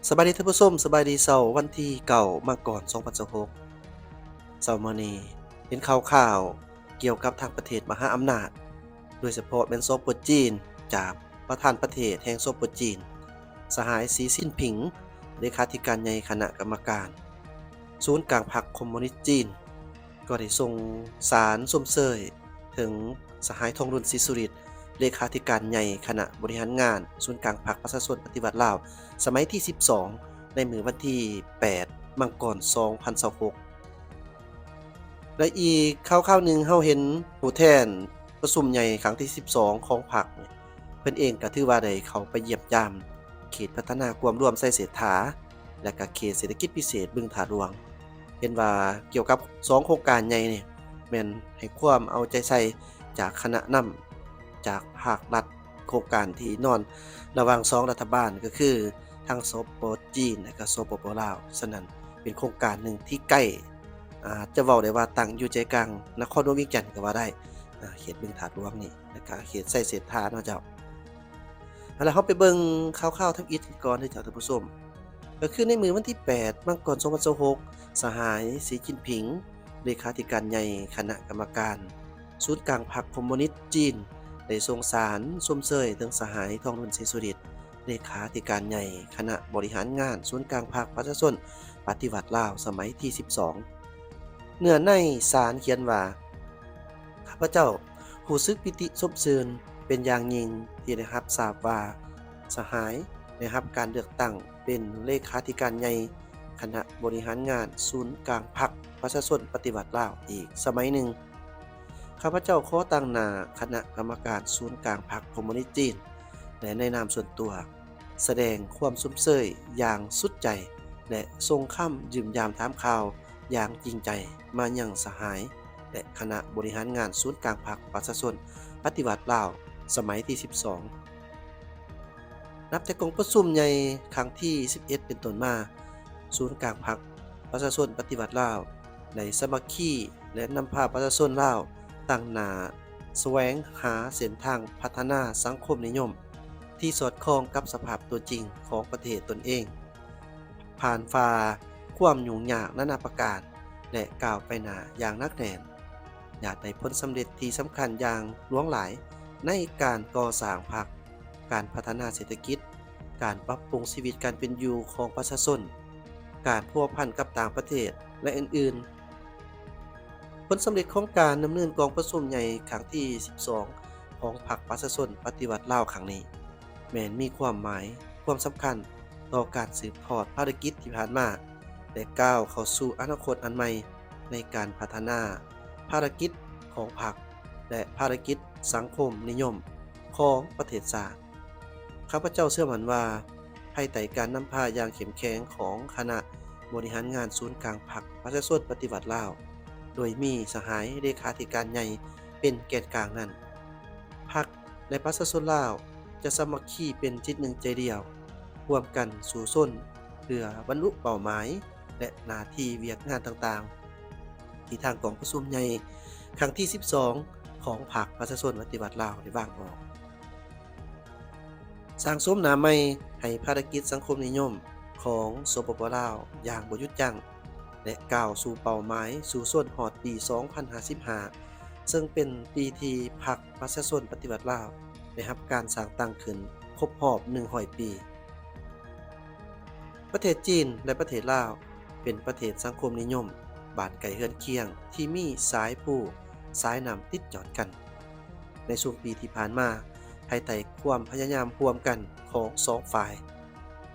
ສະບາຍດີທ່ານຜູ້ຊົມ, ສະບາຍດີເຊົ້າວັນທີເກົ້າ ມັງກອນ ສອງພັນຊາວຫົກ. ເຊົ້າມື້ນີ້ເຫັນຂ່າວໆກ່ຽວກັບທາງປະເທດມະຫາອຳນາດ, ໂດຍສະເພາະແມ່ນ ສປ ຈີນ ຈາກປະທານປະເທດແຫ່ງ ສປ ຈີນ ສະຫາຍ ສີ ຊິນຜິງ ເລຂາທິການໃຫຍ່ຄະນະກຳມະການສູນກາງພັກຄອມມູນິດຈີນ ກໍໄດ້ສົ່ງສານຊົມເຊີຍເຖິງສະຫາຍ ທອງລຸນ ສີສຸລິດ ເລຂາທິການໃຫຍ່ຄະນະບໍລິຫານງານສູນກາງພັກປະຊາຊົນປະຕິວັດລາວ ສະໄໝທີສິບສອງ ໃນມື້ວັນທີແປດ ມັງກອນ ສອງພັນຊາວຫົກ. ແລະ ອີກຂ່າວໆໜຶ່ງ ເຮົາເຫັນຜູ້ແທນປະຊຸມໃຫຍ່ຄັ້ງທີສິບສອງຂອງພັກ ເພິ່ນເອງກໍຖືວ່າໄດ້ເຂົ້າໄປຢ້ຽມຢາມເຂດພັດທະນາກວມລວມໄຊເສດຖາ ແລະ ກະເຂດເສດຖະກິດພິເສດບຶງທາດຫຼວງ. ເຫັນວ່າກ່ຽວກັບສອງໂຄງການໃຫຍ່ນີ້ ແມ່ນໃຫ້ຄວາມເອົາໃຈໃສ່ຈາກຄະນະນຳ ຈາກພາກລັດ. ໂຄງການທີ່ນອນລະຫວ່າງສອງລັດຖະບານ ກໍຄືທັງ ສປ ຈີນ ແລະ ກໍ ສປປ ລາວ. ສະນັ້ນເປັນໂຄງການໜຶ່ງທີ່ໃກ້ ອາດຈະເວົ້າໄດ້ວ່າຕັ້ງຢູ່ໃຈກາງນະຄອນຫຼວງວຽງຈັນກໍວ່າໄດ້, ອາ ເຂດບຶງທາດຫຼວງນີ້ ແລະ ກະເຂດໄຊເສດຖາເນາະເຈົ້າ. ເອົາລະ ເຮົາໄປເບິ່ງຂ່າວໆທຳອິດກັນກ່ອນເດີເຈົ້າທ່ານຜູ້ຊົມ. ກໍຄືໃນມື້ວັນທີແປດ ມັງກອນ ສອງພັນຊາວຫົກ ສະຫາຍ ສີ ຈິນຜິງ ເລຂາທິການໃຫຍ່ຄະນະກຳມະການສູນກາງພັກຄອມມູນິດຈີນ ໄດ້ສົ່ງສານຊົມເຊີຍເຖິງສະຫາຍ ທອງລຸນ ສີສຸລິດ ເລຂາທິການໃຫຍ່ຄະນະບໍລິຫານງານສູນກາງພັກປະຊາຊົນປະຕິວັດລາວ ສະໄໝທີສິບສອງ. ເນື້ອໃນສານຂຽນວ່າ ຂ້າພະເຈົ້າຮູ້ສຶກປີຕິຊົມຊື່ນເປັນຢ່າງຍິ່ງທີ່ໄດ້ຮັບຊາບວ່າ ສະຫາຍໄດ້ຮັບການເລືອກຕັ້ງເປັນເລຂາທິການໃຫຍ່ຄະນະບໍລິຫານງານສູນກາງພັກປະຊາຊົນປະຕິວັດລາວອີກສະໄໝໜຶ່ງ. ຂ້າພະເຈົ້າຂໍຕາງໜ້າຄະນະກຳມະການສູນກາງພັກຄອມມູນິດຈີນ ແລະ ໃນນາມສ່ວນຕົວ ສະແດງຄວາມຊົມເຊີຍຢ່າງສຸດໃຈ ແລະ ສົ່ງຄຳຢ້ຽມຢາມຖາມຂ່າວຢ່າງຈິງໃຈມາຍັງສະຫາຍ ແລະ ຄະນະບໍລິຫານງານສູນກາງພັກປະຊາຊົນປະຕິວັດລາວ ສະໄໝທີສິບສອງ. ນັບແຕ່ກອງປະຊຸມໃຫຍ່ຄັ້ງທີສິບເອັດເປັນຕົ້ນມາ, ສູນກາງພັກປະຊາຊົນປະຕິວັດລາວ ໄດ້ສາມັກຄີ ແລະ ນຳພາປະຊາຊົນລາວຕັ້ງໜ້າສະແຫວງຫາເສັ້ນທາງພັດທະນາສັງຄົມນິຍົມທີ່ສອດຄ່ອງກັບສະພາບຕົວຈິງຂອງປະເທດຕົນເອງ, ຜ່ານຝ່າຄວາມຫຍຸ້ງຍາກນານາປະການ ແລະ ກ້າວໄປໜ້າຢ່າງໜັກແໜ້ນ. ຢາກໄດ້ຜົນສຳເລັດທີ່ສຳຄັນຢ່າງຫຼວງຫຼາຍໃນການກໍ່ສ້າງພັກ, ການພັດທະນາເສດຖະກິດ, ການປັບປຸງຊີວິດການເປັນຢູ່ຂອງປະຊາຊົນ, ການພົວພັນກັບຕ່າງປະເທດ ແລະ ອື່ນໆ. ຜົນສຳເລັດຂອງການດຳເນີນກອງປະຊຸມໃຫຍ່ຄັ້ງທີສິບສອງຂອງພັກປະຊາຊົນປະຕິວັດລາວຄັ້ງນີ້ ແມ່ນມີຄວາມໝາຍ, ຄວາມສຳຄັນຕໍ່ການສືບທອດພາລະກິດທີ່ຜ່ານມາ ແລະ ກ້າວເຂົ້າສູ່ອະນາຄົດອັນໃໝ່ໃນການພັດທະນາພາລະກິດຂອງພັກ ແລະ ພາລະກິດສັງຄົມນິຍົມຂອງປະເທດຊາດ. ຂ້າພະເຈົ້າເຊື່ອໝັ້ນວ່າ ພາຍໃຕ້ການນຳພາຢ່າງເຂັ້ມແຂງຂອງຄະນະບໍລິຫານງານສູນກາງພັກປະຊາຊົນປະຕິວັດລາວ ໂດຍມີສະຫາຍເລຂາທິການໃຫຍ່ເປັນແກນກາງນັ້ນ, ພັກ ແລະ ປະຊາຊົນລາວຈະສາມັກຄີເປັນຈິດໜຶ່ງໃຈດຽວ, ຮ່ວມກັນສູ້ຊົນເພື່ອບັນລຸເປົ້າໝາຍ ແລະ ໜ້າທີ່ວຽກງານຕ່າງໆ ທີ່ທາງກອງປະຊຸມໃຫຍ່ຄັ້ງທີສິບສອງຂອງພັກປະຊາຊົນປະຕິວັດລາວໄດ້ວາງອອກ. ສ້າງໂສມໜ້າໃໝ່ໃຫ້ພາລະກິດສັງຄົມນິຍົມຂອງ ສປປ ລາວ ຢ່າງບໍ່ຢຸດຢັ້ງ ແລະ ກ້າວສູ່ເປົ້າໝາຍສູ້ຊົນຮອດປີສອງພັນຫ້າສິບຫ້າ ເຊິ່ງເປັນປີທີ່ພັກປະຊາຊົນປະຕິວັດລາວໄດ້ຮັບການສ້າງຕັ້ງຂຶ້ນຄົບຮອບໜຶ່ງຮ້ອຍປີ. ປະເທດຈີນ ແລະ ປະເທດລາວ ເປັນປະເທດສັງຄົມນິຍົມ ບ້ານໃກ້ເຮືອນຄຽງ ທີ່ມີສາຍພູສາຍນ້ຳຕິດຈອດກັນ. ໃນຊຸມປີທີ່ຜ່ານມາ, ພາຍໃຕ້ຄວາມພະຍາຍາມຮ່ວມກັນຂອງສອງຝ່າຍ,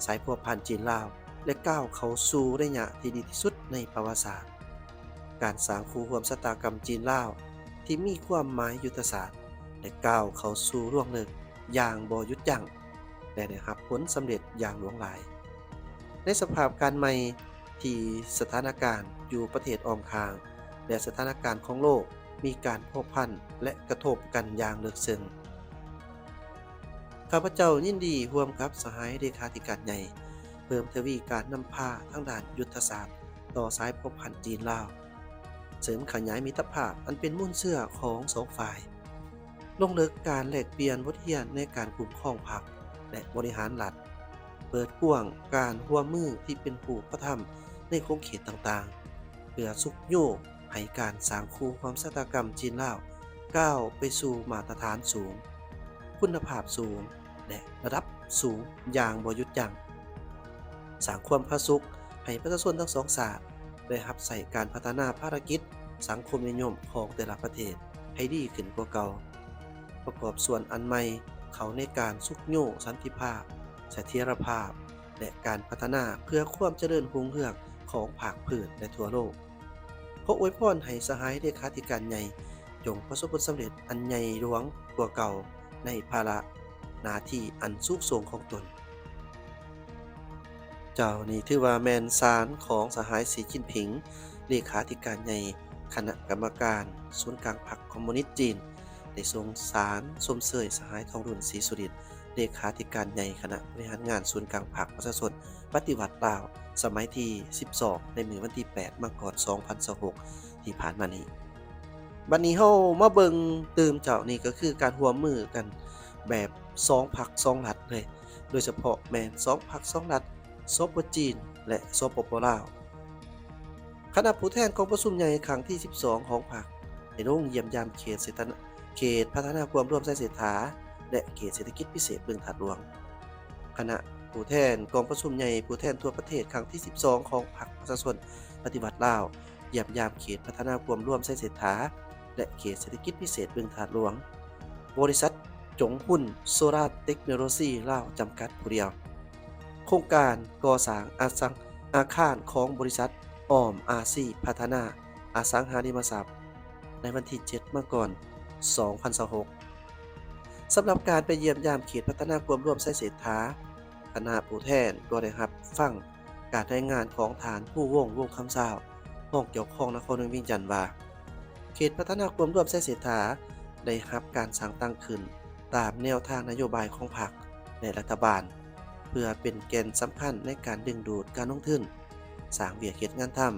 ສາຍພົວພັນຈີນ-ລາວ ໄດ້ກ້າວເຂົ້າສູ່ໄລຍະທີ່ດີທີ່ສຸດໃນປະຫວັດສາດ. ການສ້າງຄູ່ຮ່ວມຊະຕາກຳຈີນ-ລາວທີ່ມີຄວາມໝາຍຍຸດທະສາດ ໄດ້ກ້າວເຂົ້າສູ່ລວງເລິກຢ່າງບໍ່ຢຸດຢັ້ງ ແລະ ໄດ້ຮັບຜົນສຳເລັດຢ່າງຫຼວງຫຼາຍ. ໃນສະພາບການໃໝ່ທີ່ສະຖານະການຢູ່ປະເທດອ້ອມຂ້າງ ແລະ ສະຖານະການຂອງໂລກມີການພົວພັນ ແລະ ກະທົບກັນຢ່າງເລິກເຊິ່ງ, ຂ້າພະເຈົ້າຍິນດີຮ່ວມກັບສະຫາຍເລຂາທິການໃຫຍ່ ເພີ່ມທະວີການນຳພາທາງດ້ານຍຸດທະສາດຕໍ່ສາຍພົວພັນຈີນ-ລາວ, ເສີມຂະຫຍາຍມິດຕະພາບອັນເປັນມູນເຊື້ອຂອງສອງຝ່າຍ. ລົງເລິກການແລກປ່ຽນບົດຮຽນໃນການຄຸ້ມຄອງພັກ ແລະ ບໍລິຫານລັດ, ເປີດກວ້າງການຮ່ວມມືທີ່ເປັນຮູບປະທຳໃນຂົງເຂດຕ່າງໆ ເພື່ອຊຸກຍູ້ໃຫ້ການສ້າງຄູ່ຮ່ວມຊະຕາກຳຈີນ-ລາວ ກ້າວໄປສູ່ມາດຕະຖານສູງ, ຄຸນນະພາບສູງ ແລະ ລະດັບສູງຢ່າງບໍ່ຢຸດຢັ້ງ, ສ້າງຄວາມຜາສຸກໃຫ້ປະຊາຊົນທັງສອງຊາດໄດ້ຮັບໃຊ້ການພັດທະນາພາລະກິດສັງຄົມນິຍົມຂອງແຕ່ລະປະເທດໃຫ້ດີຂຶ້ນກວ່າເກົ່າ, ປະກອບສ່ວນອັນໃໝ່ເຂົ້າໃນການຊຸກຍູ້ສັນຕິພາບ, ສະເຖຍລະພາບ ແລະ ການພັດທະນາເພື່ອຄວາມຈະເລີນຮຸ່ງເຮືອງຂອງພາກພື້ນ ແລະ ທົ່ວໂລກ. ຂໍອວຍພອນໃຫ້ສະຫາຍເລຂາທິການໃຫຍ່ ຈົ່ງປະສົບຜົນສຳເລັດອັນໃຫຍ່ຫຼວງກວ່າເກົ່າໃນພາລະໜ້າທີ່ອັນສູງສົ່ງຂອງຕົນ. ເຈົ້າ, ນີ້ຖືວ່າແມ່ນສານຂອງສະຫາຍ ສີ ຈິ້ນຜິງ, ເລຂາທິການໃຫຍ່ຄະນະກຳມະການສູນກາງພັກຄອມມູນິດຈີນ, ໄດ້ສົ່ງສານຊົມເຊີຍສະຫາຍ ທອງລຸນ ສີສຸລິດ, ເລຂາທິການໃຫຍ່ຄະນະບໍລິຫານງານສູນກາງພັກປະຊາຊົນປະຕິວັດລາວ ສະໄໝທີສິບສອງ ໃນມື້ວັນທີແປດ ມັງກອນ ສອງພັນຊາວຫົກ ທີ່ຜ່ານມານີ້. ບັດນີ້ເຮົາມາເບິ່ງຕື່ມເຈົ້າ, ນີ້ກໍຄືການຮ່ວມມືກັນແບບສອງພັກສອງລັດເລີຍ, ໂດຍສະເພາະແມ່ນສອງພັກສອງລັດ ສປ ຈີນ ແລະ ສປປ ລາວ. ຄະນະຜູ້ແທນກອງປະຊຸມໃຫຍ່ຄັ້ງທີສິບສອງຂອງພັກ ໄດ້ລົງຢ້ຽມຢາມເຂດເສດຖະນະ ເຂດພັດທະນາຄວາມລວມໄຊເສດຖາ ແລະ ເຂດເສດຖະກິດພິເສດບຶງທາດຫຼວງ. ຄະນະຜູ້ແທນກອງປະຊຸມໃຫຍ່ຜູ້ແທນທົ່ວປະເທດຄັ້ງທີສິບສອງຂອງພັກປະຊາຊົນປະຕິວັດລາວ ຢ້ຽມຢາມເຂດພັດທະນາຄວາມລວມໄຊເສດຖາ ແລະ ເຂດເສດຖະກິດພິເສດບຶງທາດຫຼວງ. ບໍລິສັດ ຈົງຮຸນ ໂຊລາເຕັກໂນໂລຊີ ລາວ ຈຳກັດຜູ້ດຽວ. ໂຄງການກໍ່ສ້າງອາສັງ ອາຄານຂອງບໍລິສັດ ອອມ ອາຊີ ພັດທະນາອະສັງຫາລິມະຊັບ ໃນວັນທີເຈັດ ມັງກອນ ສອງພັນຊາວຫົກ. ສຳລັບການໄປຢ້ຽມຢາມເຂດພັດທະນາຄວາມລວມໄຊເສດຖາ, ຄະນະຜູ້ແທນກໍໄດ້ຮັບຟັງ ການລາຍງານຂອງທ່ານ ພູວົງ ວົງຄຳຊາວ ຮອງເຈົ້າຄອງນະຄອນຫຼວງວຽງຈັນວ່າ ເຂດພັດທະນາຄວາມລວມໄຊເສດຖາໄດ້ຮັບການສ້າງຕັ້ງຂຶ້ນຕາມແນວທາງນະໂຍບາຍຂອງພັກ ແລະ ລັດຖະບານ ເພື່ອເປັນແກ່ນສຳຄັນໃນການດຶງດູດການລົງທຶນ, ສ້າງວຽກເຮັດງານທຳ,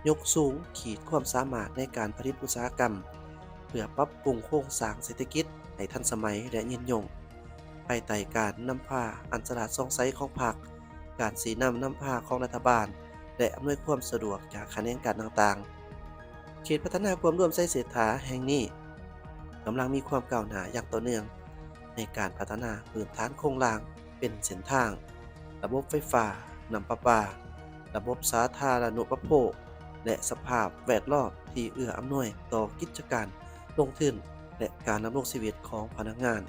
ຍົກສູງຂີດຄວາມສາມາດໃນການຜະລິດອຸດສາຫະກຳ, ເພື່ອປັບປຸງໂຄງສ້າງເສດຖະກິດໃຫ້ທັນສະໄໝ ແລະ ຍືນຍົງ. ພາຍໃຕ້ການນຳພາອັນສະຫຼາດສ່ອງໃສຂອງພັກ, ການຊີ້ນຳນຳພາຂອງລັດຖະບານ ແລະ ອຳນວຍຄວາມສະດວກຈາກຂະແໜງການຕ່າງໆ, ເຂດພັດທະນາຄວາມລວມໄຊເສດຖາແຫ່ງນີ້ກຳລັງມີຄວາມກ້າວໜ້າຢ່າງຕໍ່ເນື່ອງໃນການພັດທະນາພື້ນຖານໂຄງລ່າງ ເປັນເສັ້ນທາງ, ລະບົບໄຟຟ້າ, ນ້ຳປະປາ, ລະບົບສາທາລະນຸປະໂພກ ແລະ ສະພາບແວດລ້ອມທີ່ເອື້ອອຳນວຍຕໍ່ກິດຈະການລົງທຶນ ແລະ ການດຳລົງຊີວິດຂອງພະນັກງານ,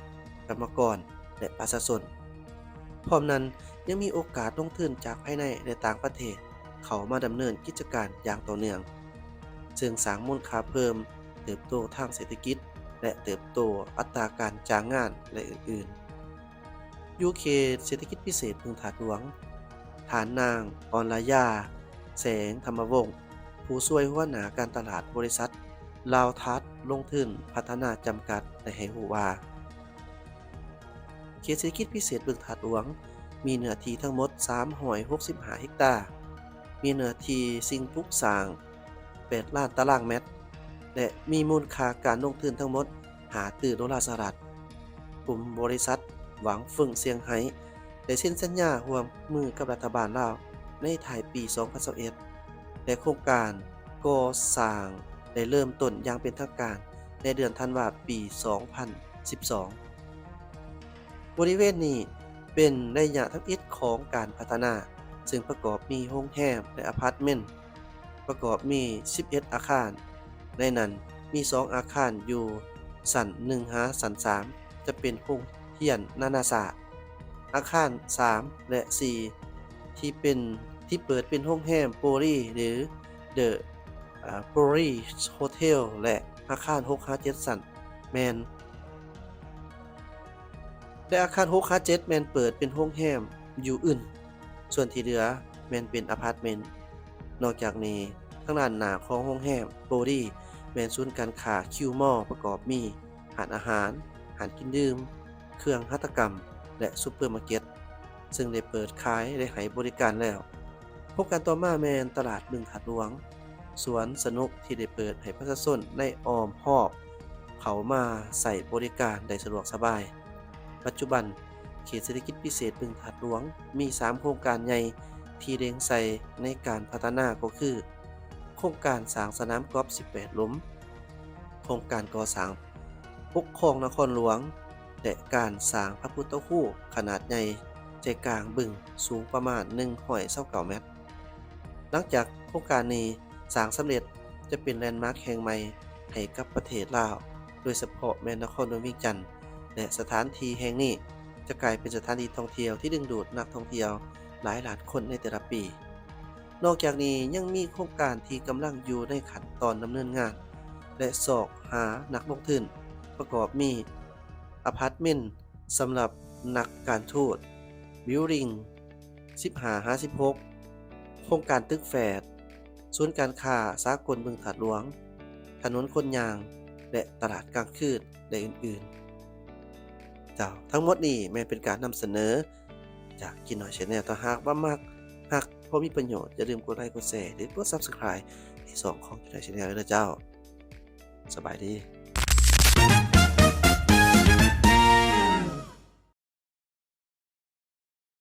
ກຳມະກອນ ແລະ ປະຊາຊົນ. ພ້ອມນັ້ນ, ຍັງມີໂອກາດລົງທຶນຈາກພາຍໃນ ແລະ ຕ່າງປະເທດເຂົ້າມາດຳເນີນກິດຈະການຢ່າງຕໍ່ເນື່ອງ, ເຊິ່ງສ້າງມູນຄ່າເພີ່ມ, ເຕີບໂຕທາງເສດຖະກິດ ແລະ ເຕີບໂຕອັດຕາການຈ້າງງານ ແລະ ອື່ນໆ. ຢູ່ເຂດເສດຖະກິດພິເສດບຶງທາດຫຼວງ, ທ່ານນາງ ອອນລະຍາ ແສງທຳມະວົງ, ຜູ້ຊ່ວຍຫົວໜ້າການຕະຫຼາດບໍລິສັດ ລາວທັດລົງທຶນພັດທະນາຈຳກັດ ໄດ້ໃຫ້ຮູ້ວ່າ ເຂດເສດຖະກິດພິເສດບຶງທາດຫຼວງ ມີເນື້ອທີ່ທັງໝົດສາມຮ້ອຍຫົກສິບຫ້າເຮັກຕາ, ມີເນື້ອທີ່ສິ່ງປຸກສ້າງ ແປດລ້ານຕາລາງແມັດ ແລະ ມີມູນຄ່າການລົງທຶນທັງໝົດຫ້າຕື້ໂດລາສະຫະລັດ. ກຸ່ມບໍລິສັດຫວັງເຟິງຊຽງໄຮ້ ໄດ້ເຊັນສັນຍາຮ່ວມມືກັບລັດຖະບານລາວໃນທ້າຍປີສອງພັນຊາວເອັດ ແລະ ໂຄງການກໍ່ສ້າງໄດ້ເລີ່ມຕົ້ນຢ່າງເປັນທາງການໃນເດືອນທັນວາ ປີສອງພັນສິບສອງ. ບໍລິເວນນີ້ເປັນໄລຍະທຳອິດຂອງການພັດທະນາ, ເຊິ່ງປະກອບມີໂຮງແຮມ ແລະ ອາພາດເມັນ, ປະກອບມີສິບເອັດອາຄານ, ໃນນັ້ນມີສອງອາຄານຢູ່ຊັ້ນໜຶ່ງຫາຊັ້ນສາມ ຈະເປັນໂຮງຮຽນນານາຊາດ, ອາຄານສາມ ແລະ ສີ່ ທີ່ເປັນ ທີ່ເປີດເປັນໂຮງແຮມໂປລີ ຫຼື The ອາ Poli Hotel ແລະ ອາຄານຫົກຫາເຈັດຊັ້ນແມ່ນ ແລະ ອາຄານຫົກຫາເຈັດແມ່ນເປີດເປັນໂຮງແຮມຢູ່ອື່ນ, ສ່ວນທີ່ເຫຼືອແມ່ນເປັນອາພາດເມັນ. ນອກຈາກນີ້, ທາງດ້ານໜ້າຂອງໂຮງແຮມໂປລີແມ່ນສູນການຄ້າຄິວມໍ ປະກອບມີຮ້ານອາຫານ, ຮ້ານກິນດື່ມ, ເຄື່ອງຫັດຖະກຳ ແລະ ຊຸບເປີມາເກັດ ເຊິ່ງໄດ້ເປີດຂາຍ ແລະ ໃຫ້ບໍລິການແລ້ວ. ໂຄງການຕໍ່ມາແມ່ນຕະຫຼາດບຶງທາດຫຼວງ, ສວນສະໜຸກທີ່ໄດ້ເປີດໃຫ້ປະຊາຊົນໃນອ້ອມຮອບເຂົ້າມາໃຊ້ບໍລິການໄດ້ສະດວກສະບາຍ. ປັດຈຸບັນ ເຂດເສດຖະກິດພິເສດບຶງທາດຫຼວງ ມີສາມໂຄງການໃຫຍ່ທີ່ເລັງໃສ່ໃນການພັດທະນາ ກໍຄື ໂຄງການສ້າງສະໜາມກອບສິບແປດຫຼົມ, ໂຄງການກໍ່ສ້າງປົກຄອງນະຄອນຫຼວງ ແລະ ການສ້າງພະພຸດທະຮູບຂະໜາດໃຫຍ່ໃຈກາງບຶງ ສູງປະມານໜຶ່ງຮ້ອຍຊາວເກົ້າແມັດ. ຫຼັງຈາກໂຄງການນີ້ສ້າງສຳເລັດ ຈະເປັນແລນມາກແຫ່ງໃໝ່ໃຫ້ກັບປະເທດລາວ, ໂດຍສະເພາະແມ່ນນະຄອນຫຼວງວຽງຈັນ ແລະ ສະຖານທີ່ແຫ່ງນີ້ຈະກາຍເປັນສະຖານທີ່ທ່ອງທ່ຽວທີ່ດຶງດູດນັກທ່ອງທ່ຽວຫຼາຍລ້ານຄົນໃນແຕ່ລະປີ. ນອກຈາກນີ້ຍັງມີໂຄງການທີ່ກຳລັງຢູ່ໃນຂັ້ນຕອນດຳເນີນງານ ແລະ ຊອກຫານັກລົງທຶນ ປະກອບມີອາພາດເມັນສຳລັບນັກການທູດ, ບິວດິງສິບຫ້າຫາສິບຫົກ, ໂຄງການຕຶກແຝດ, ສູນການຄ້າສາກົນບຶງທາດຫຼວງ, ຖະໜົນຄົນຍ່າງ ແລະ ຕະຫຼາດກາງຄືນ ແລະ ອື່ນໆ. ເຈົ້າ, ທັງໝົດນີ້ແມ່ນເປັນການນຳສະເໜີຈາກກິນໜ້ອຍ Channel. ຖ້າຫາກວ່າມັກ, ຮັກ, ພໍມີປະໂຫຍດ, ຢ່າລືມກົດໄລ, ກົດແຊ ຫຼື ກົດ Subscribe ໃນຊ່ອງຂອງກິນໜ້ອຍ Channel ເດີເຈົ້າ. ສະບາຍດີ.